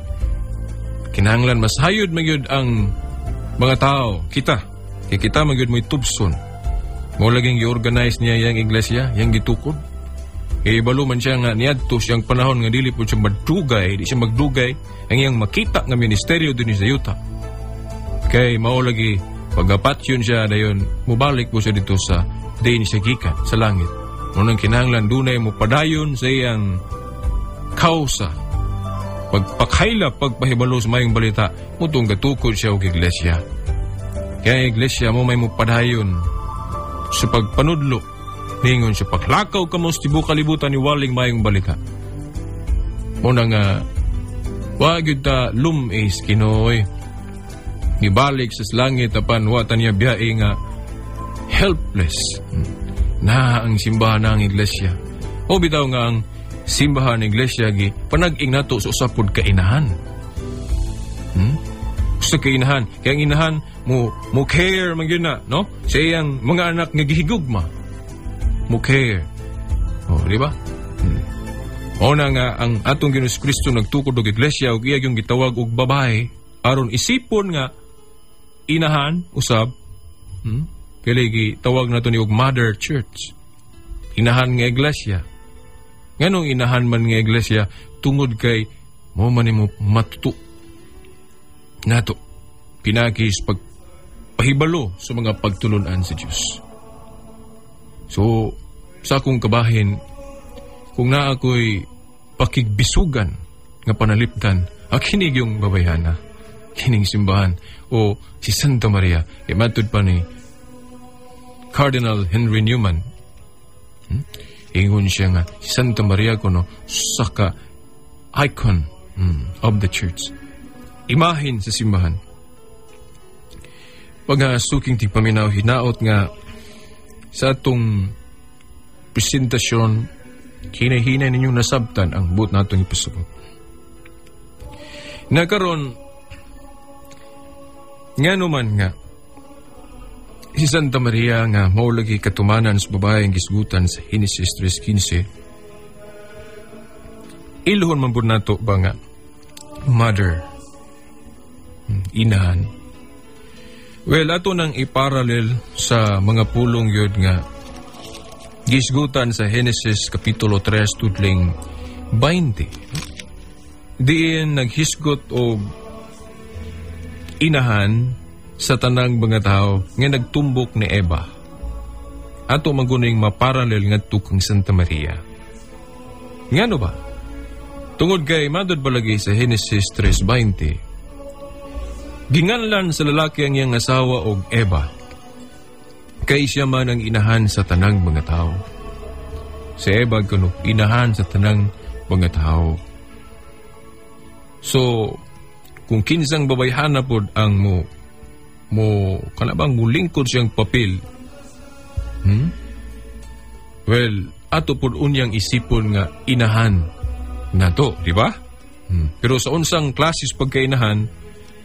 kinahanglan mas hayod magyud ang mga tao, kita. Kay kita magyud mo'y tubson. Mao laging gi-organize niya yang iglesia, yang gitukod. Kay ibalo man siya nga niadto siyang panahon nga dili po siya madugay, di siya magdugay ang iyang makita nga ministeryo dinhi sa yuta. Kay mao lagi pagapatyon siya dayon mobalik po siya dito sa diin siya gikan sa langit. Unang kinahanglan dunay mo padayon sa iyang kausa. Pagpakhaila, pagpahibalo sa mayong balita, mutong gatukod siya og iglesia. Kaya iglesia mo may mopadayon sa pagpanudlo. Ningon siya, paglakaw ka mo sa tibuok kalibutan ni waling mayong balita. Muna nga, wa gyud ta lumis kinoy. Nibalik sa langit apan wa ta niya biyahe nga helpless. Na ang simbahan ng iglesia. O bitaw nga ang simbahan ng iglesia gi panag-ing nato sa usa pod ka inahan. Usa ka inahan. Kaya ang inahan mo care man gyud na, no? Sa iyang mga anak nga gihigugma. Mo care. O, di ba? O na nga ang atong Ginoong Kristo nagtukod og iglesia ug iya yung gitawag og babae aron isipon nga inahan usab. Kaya gitawag nato ni og Mother Church. Inahan nga iglesia. Nganong inahan man nga iglesia tungod kay mo man nimo matuto nato pinakis pag pahibalo sa mga pagtulunan sa Dios. So, sa akong kabahin, kung naa ako'y pakigbisugan nga panalipdan, ang kinig yung babayhana, kining simbahan, o si Santa Maria, kay matud pa ni Cardinal Henry Newman. Ingon siya nga, si Santa Maria kuno, saka icon of the church. Imahin sa simbahan. Pag suking tigpaminaw, hinaot nga sa atong presentasyon, hinahinay ninyong nasabtan ang buot natong ipasabot. Nakaron, nga naman nga, si Santa Maria nga mao lagi katumanan sa babaeng gisgutan sa Genesis 3:15, ilhon man pud nato ba nga mother, inahan. Well, ato nang iparallel sa mga pulong yun nga gisgutan sa Genesis Kapitulo 3 tudling 20. Diin naghisgot og inahan sa tanang mga tao nga nagtumbok ni Eva. Ato maguning maparallel ngadto kang Santa Maria. Ngano ba? Tungod kay matod palagi sa Genesis 3:20, ginganlan sa lalaki ang iyang asawa og Eva, kay siya man ang inahan sa tanang mga tao. Si Eva kuno inahan sa tanang mga tao. So, kung kinsang babayhana pod ang mo mo kana bang mulingkod siyang papel, Well, ato pod unyang isipon nga inahan nato, di ba? Pero sa unsang klasis pagkainahan,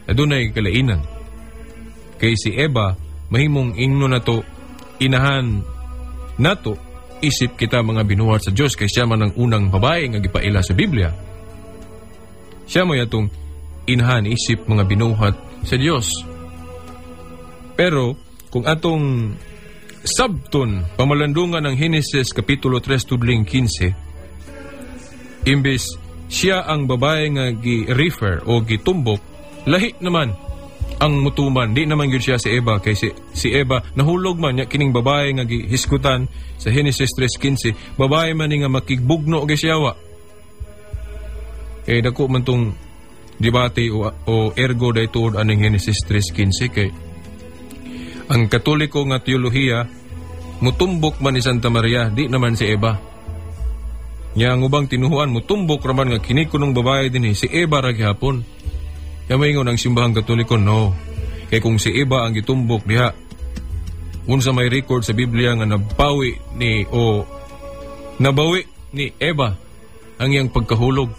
adunay kalainan. Kay si Eva, mahimong ingno nato, inahan nato, isip kita mga binuhat sa Dios, kay siya man ang unang babae nga gipaila sa Biblia. Siya mo yatong inahan isip mga binuhat sa Dios. Pero kung atong sabton pamalandungan ng Henesis Kapitulo 3 tudling 15, imbes siya ang babae nga gi-refer o gitumbok, lahi naman ang mutuman. Di naman gyud siya si Eva, kay si Eva nahulog man niya. Kining babae nga gihisgutan sa Henesis 3:15, babae man ni nga makigbugno kay siyawa. Kay dako man tong debate o ergo day tuod aning Henesis 3:15, kay ang Katoliko nga teolohiya, mutumbok man ni Santa Maria, di naman si Eva. Nya ang ubang tinuhuan, mutumbok raman nga kini kunong babae dinhi si Eva ra gihapon. Ya maingon ang Simbahang Katoliko, no. Kay kung si Eva ang gitumbok diha, unsa may record sa Biblia nga nabawi ni o nabawi ni Eva ang iyang pagkahulog?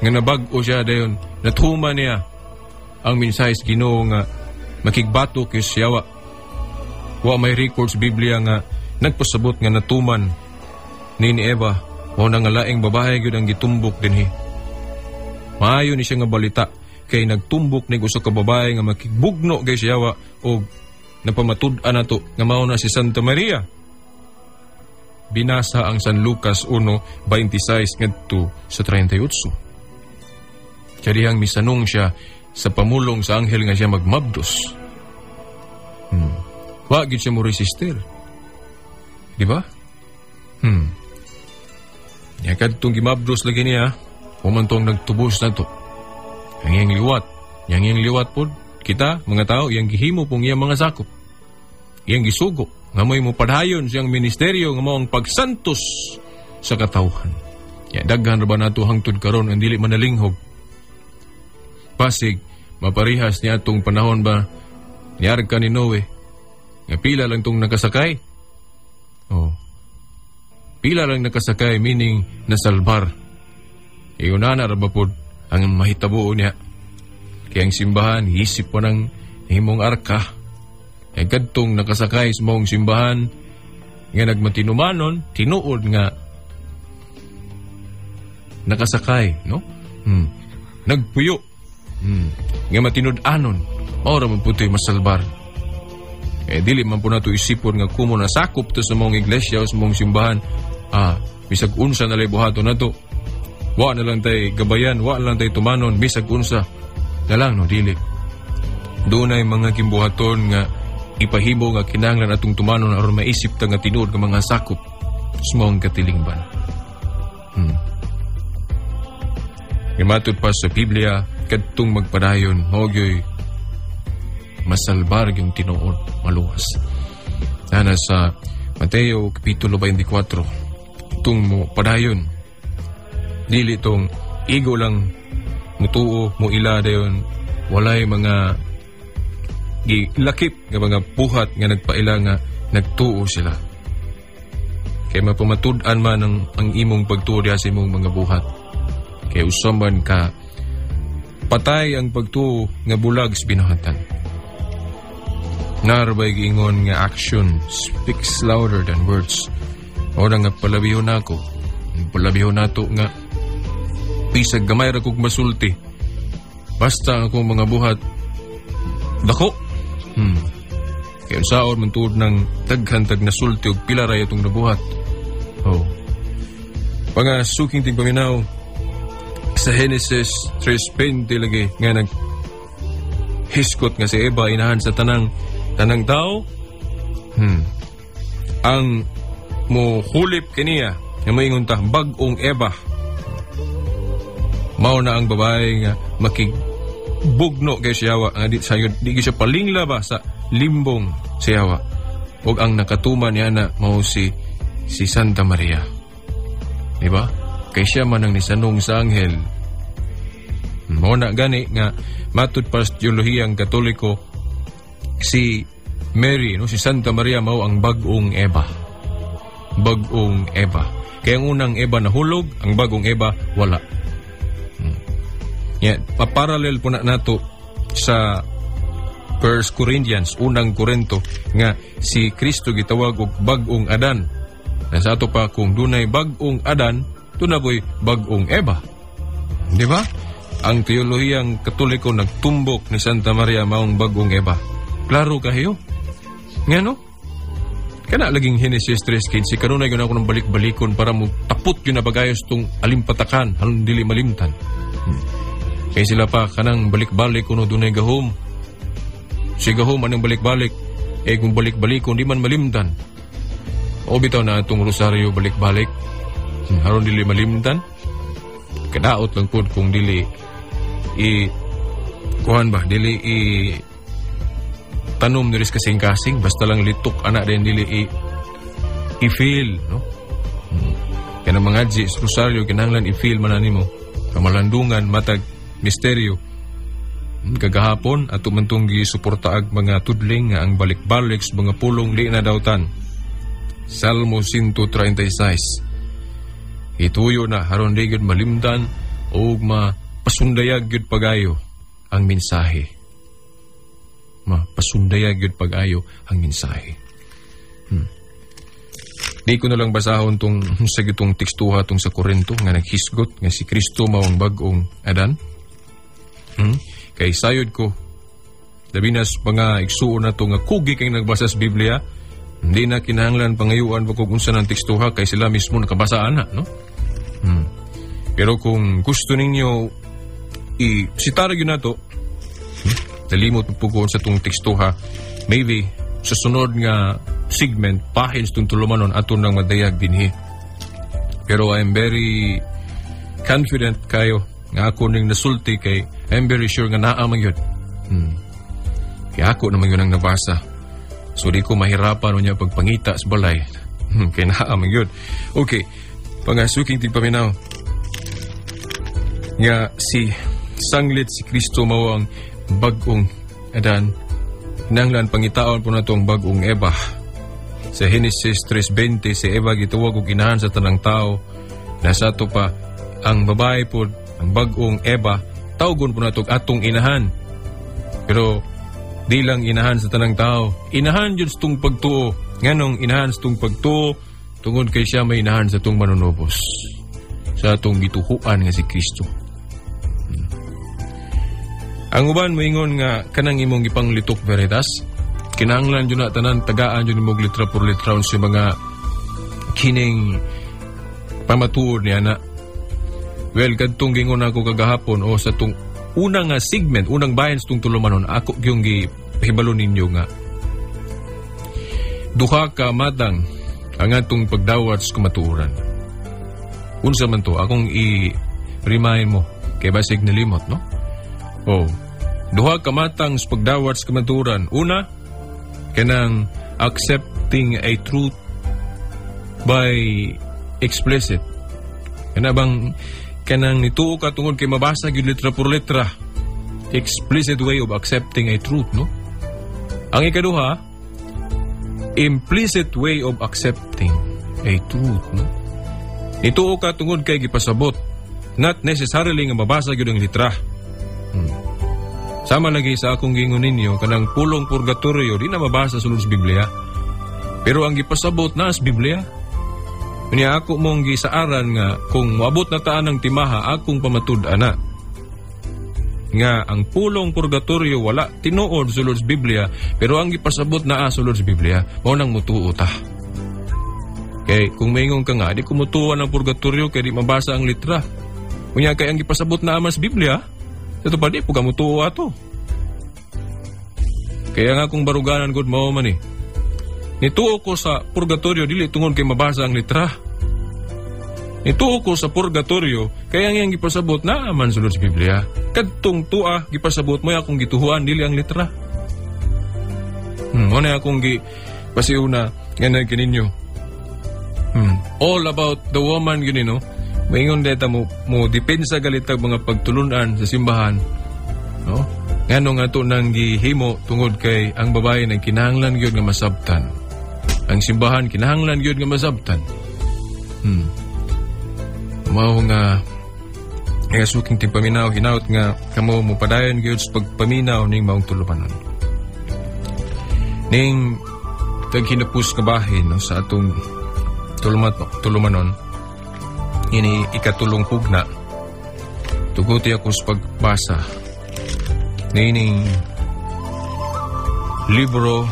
Nga nabag-o siya dayon, natuman niya ang mensahe sa Ginoo nga makigbato kay siyawa. Wa may record sa Biblia nga nagpasabot nga natuman ni Eva o nga laing babae gyud ang gitumbok dinhi. Maayo ni siya nga balita kay nagtumbok ni usa ka babae nga makigbugno kay siyawa og napamatud-an nato nga mao na si Santa Maria. Binasa ang San Lucas 1:26 ngadto sa 38. Kaya dihang misanong siya sa pamulong sa anghel nga siya magmabdos. Wa gid siya mo resister. Di ba? Ya kadtong gimabdos lagi niya, human tong nagtubos na to. Ang iyang liwat, yang iyang liwat pod, kita mga tao, iyang gihimo pong iyang mga sakop. Iyang gisugo nga mo'y mopadayon siyang ministeryo nga mao ang pagsantos sa katawhan. Ya daghan ra ba nato hangtod karon ang dili manalinghog? Pasig maparihas niya atong panahon ba ni arka ni Noe nga pila lang tong nakasakay. Oh. Pila lang nakasakay, meaning nasalbar. Iyon na ra ba pod ang mahitabo niya. Kaya ang simbahan, isip pa ng himong arka. Ay kadtong nakasakay sa maong simbahan nga nagmatinumanon, tinuod nga nakasakay, no? Nagpuyo. Nga matinud-anon, mao ra man putoy masalbar. Eh dili man po nato isipon nga kumo nasakop to sa maong iglesia o sa maong simbahan. Bisag unsa na lay buhaton nato. Wa na lang tay gabayan, wa na lang tay tumanon, bisag unsa na lang, no, dili. Dunay mga gimbuhaton nga ipahimo nga kinahanglan atong tumanon aron maisip ta nga tinuod nga mga sakop sa maong katilingban. Nga pa sa Biblia, kadtong magpadayon, mao gyoy masalbar yung tinuod, maluwas. Nana sa Mateo Kapitulo 24, itong mo padayon, dili itong igo lang mutuo, muila dayon, walay mga gilakip nga mga buhat nga nagpaila nga nagtuo sila. Kay mapamatud-an man ang imong pagtuo diha sa imong mga buhat. Kay usaman ka patay ang pagtuo nga bulag sa binuhatan. Narbay giingon nga action speaks louder than words. Ora nga palabihon nako. Palabihon nato nga bisag gamay ra kog masulti. Basta ang akong mga buhat dako. Kay unsaon man tuod ng daghan tag nasulti og pila ra itong nabuhat. Oh. Mga suking tingpaminaw, sa Genesis 3:20 lagi nga nag hisgot nga si Eva inahan sa tanang tao. Ang mo hulip kaniya nga moingon ta bag-ong Eva, mao na ang babae nga makigbugno kay siya nga di sayod di gyud siya palingla ba sa limbong sa yawa, ug ang nakatuman niya na mao si Santa Maria, di ba? Kay siya man ang nisanong sa anghel. Mao na gani nga matud pa sa teolohiyang Katoliko, si Mary, no, si Santa Maria mao ang bag-ong Eva. Bag-ong Eva. Kaya ang unang Eva nahulog, ang bagong Eva wala. Yeah, paparallel po na nato sa First Corinthians, unang Korinto, nga si Kristo gitawag og bag-ong Adan. Na sa ato pa, kung dunay bag-ong Adan, duna po'y bag-ong Eva. Di ba? Ang teolohiyang Katoliko nagtumbok ni Santa Maria maong bag-ong Eva. Klaro kayo? Nga no? Kana laging Genesis 3:15, kanunay gyud ako ng balik-balikon para mo tapot yun na bagayos tong alimpatakan, halong dili malimtan. Kay sila pa, kanang balik-balik kuno dunay gahom. Si gahom anang balik-balik, eh kung balik-balikon, di man malimtan. O bitaw na atong rosaryo balik-balik, haron dili malimtan. Kadaot lang pod kung dili i kuhan ba, dili i tanom diri sa kasing-kasing, basta lang litok ana din dili i i-feel, no? Kaya mga sa rosaryo kinahanglan i-feel man nimo. Kamalandungan matag misteryo. Kagahapon ato man tong gisuporta ag mga tudling nga ang balik-balik sa mga pulong di na dautan. Salmo 136. Ituyo na haron di gyud malimtan ug mapasundayag gyud pagayo ang mensahe. Mapasundayag gyud pag-ayo ang mensahe. Di ko na lang basahon tong sa gitong tekstuha tong sa Korinto nga naghisgot nga si Kristo mao ang bag-ong Adan. Kay sayod ko, labi na sa mga igsuon na to nga kugi kay nagbasa sa Biblia, hindi na kinahanglan pangayuan pa kung unsa ng tekstuha kay sila mismo nakabasa ana, no? Pero kung gusto ninyo i sitara gyud nato, Nalimot po ko sa tong tekstuha. Maybe sa sunod nga segment bahin sa tong tulumanon ato nang madayag dinhi. Pero I'm very confident kayo nga ako ning nasulti kay I'm very sure nga naa man gyud. Kaya ako naman yun ang nabasa. So di ko mahirapan unya pagpangita sa balay. Kay naa man gyud. Okay. Pangasuking tigpaminaw. Nga si sanglit si Kristo mao ang bag-ong Adan. Kinahanglan pangitaon po nato ang bag-ong Eva. Sa Genesis 3:20, si Eva gitawag og inahan sa tanang tao. Nasa ato pa ang babae po, ang bag-ong Eva, tawgon po nato og atong inahan. Pero di lang inahan sa tanang tao, inahan jud sa tung pagtuo. Nganong inahan sa tung pagtuo? Tungod kay siya may inahan sa tung manunubos, sa atong gituhuan nga si Kristo. Ang uban moingon nga kanang imong gipanglitok Veritas, kinahanglan jud na tanan tagaan jud nimog litra por litra sa mga kining pamatuod niya na. Well, kadtong gingon ako kagahapon o sa tung unang nga segment, unang bahin sa tung tulumanon, ako gyung gipahibalo ninyo nga duha ka matang ang atong pagdawat sa kamatuoran. Unsa man to, akong i-remind mo kay basig nalimot, no? Oh, duha ka matang sa pagdawat sa kamatuoran. Una, kanang accepting a truth by explicit. Kana bang kanang nituo ka tungod kay mabasa gyud litra por letra. Explicit way of accepting a truth, no? Ang ikaduha, implicit way of accepting a truth, no? Nituo ka tungod kay gipasabot. Not necessarily nga mabasa gyud ang litra. Sama lagi sa akong gingon ninyo, kanang pulong purgatorio, di na mabasa sulod sa Biblia. Pero ang gipasabot na sa Biblia. Unya ako mong gisaaran nga kung moabot na taan ng timaha, akong pamatud-an na nga ang pulong purgatorio wala tinuod sulod sa Biblia, pero ang gipasabot naa sulod sa Biblia, mao nang mutuo ta. Kay kung maingon ka nga di ko mutuo ang purgatorio kay di mabasa ang litra. Unya kay ang gipasabot naa man sa Biblia, ito pa di po ka mutuo ato. Kaya nga kung baruganan gud mao man eh. Nituo ko sa purgatorio dili tungod kay mabasa ang litra. Nituo ko sa purgatorio kaya ang iyang gipasabot naa man sulod sa Biblia. Kadtong tua gipasabot mo akong gituhuan, dili ang litra. Mo na akong gi pasiuna nga nagkininyo. All about the woman gini, no. Maingon deta mo mo depensa galit ang mga pagtulunan sa simbahan. No? Ngano nga to nang gihimo tungod kay ang babae nagkinahanglan gyud nga masabtan. Ang simbahan kinahanglan gyud nga masabtan. Mao nga nga suking timpaminaw, hinaut nga kamo mo padayon gyud sa pagpaminaw ning maong tulumanon. Ning taghinapos nga bahin, no, sa atong tulumanon ini ikatulong hugna, tuguti ako sa pagbasa nining libro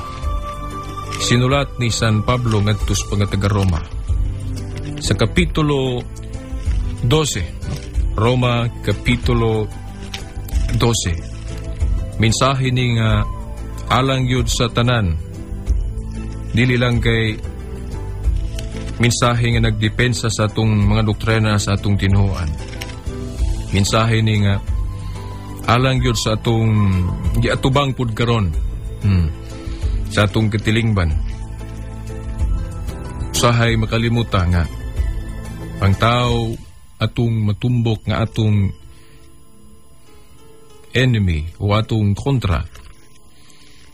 sinulat ni San Pablo ngadto sa mga taga Roma sa kapitulo 12. Roma kapitulo 12, mensahe ni nga alang yun sa tanan, dili lang kay mensahe nga nagdepensa sa atong mga doktrina sa atong tinuohan. Mensahe ni nga alang yun sa atong giatubang pud karon sa atong katilingban. Usahay makalimutan nga ang tao atong matumbok nga atong enemy o atong kontra.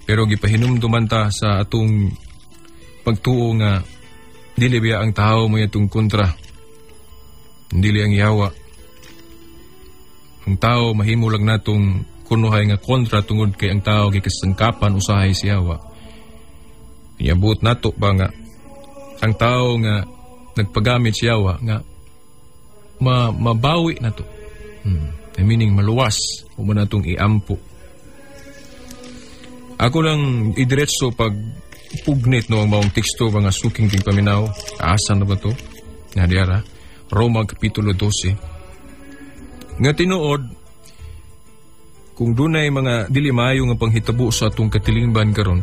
Pero gipahinumduman ta sa atong pagtuo nga dili biya ang tao mo atong kontra. Dili ang yawa. Ang tao mahimo lang natong kunuhay nga kontra tungod kay ang tao gikasangkapan usahay si yawa. Iabot nato ba nga ang tao nga nagpagamit si yawa nga mabawi na to. Meaning maluwas o man natong iampo. Ako lang idiretso pag pugnit, no, ang maong teksto, mga suking ting paminaw. Asa na ba to? Nga diara. Roma Kapitulo 12. Nga tinuod, kung dunay mga dili maayo nga panghitabo sa atong katilingban karon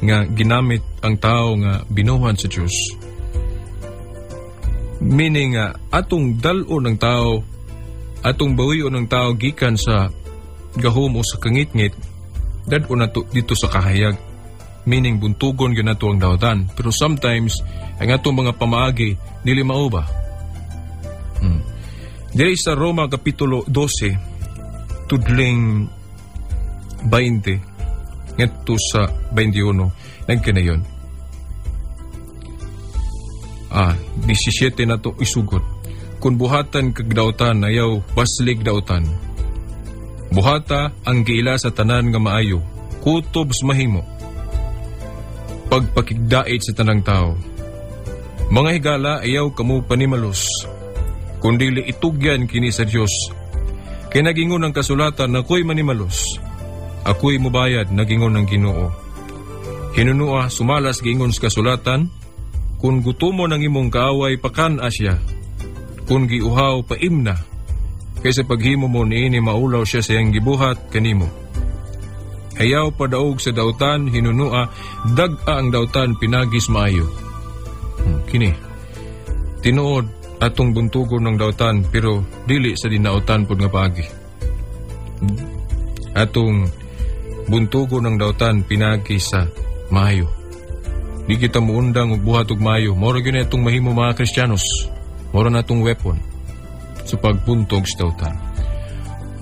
nga ginamit ang tao nga binuhan sa Dios, meaning nga atong dal-on ng tao, atong bawion ng tao gikan sa gahom o sa kangitngit, dad-on nato dito sa kahayag, meaning buntugon gyud nato ang dautan. Pero sometimes ang atong mga pamaagi dili mao ba. Diri sa Roma Kapitulo 12 tudling 20 ngadto sa 21, nagkanayon. 17 na to isugot. Kung buhatan kag dautan, ayaw baslig dautan. Buhata ang giila sa tanan nga maayo, kutob sa mahimo. Pagpakigdait sa tanang tao. Mga higala, ayaw kamo panimalos, kundili itugyan kini sa Dios. Kay nagingon ang kasulatan, "Ako'y manimalos. Ako'y mubayad," nagingon ang Ginoo. Hinunua, sumalas giingon sa kasulatan, "Kung gutumo ng imong kaaway, pakan-a siya. Kung giuhaw, paimna. Kaysa paghimo mo niini, maulaw siya sa iyang gibuhat kanimo. Ayaw padaog sa dautan, hinunua, dag-a ang dautan pinagis maayo." Kini. Tinuod atong buntugon ng dautan pero dili sa dinautan pod nga paagi. Atong buntugon ng dautan pinagi sa maayo. Di kita muundang og buhat og maayo. Moro gyud na itong mahimo, mga Kristiyanos. Moro na itong weapon sa pagbuntog sa dautan.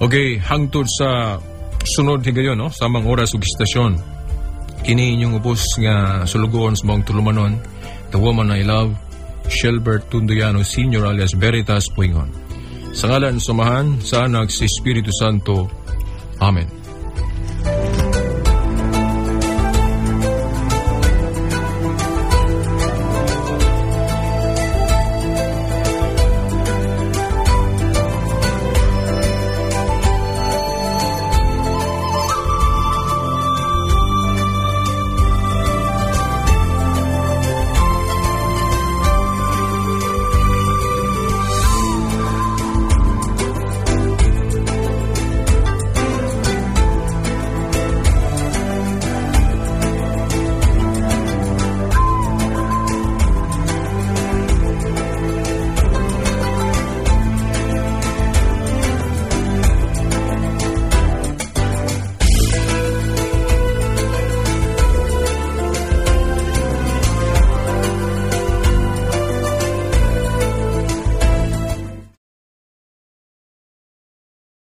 Okay, hangtod sa sunod higayon, no? Samang oras ug istasyon. Kini inyong ubos nga sulugoon sa maong tulumanon, the woman I love, Shelbert Tunduyano Sr. alias Veritas Puingon. Sa ngalan sa Amahan, sa Anak, sa Espiritu Santo. Amen.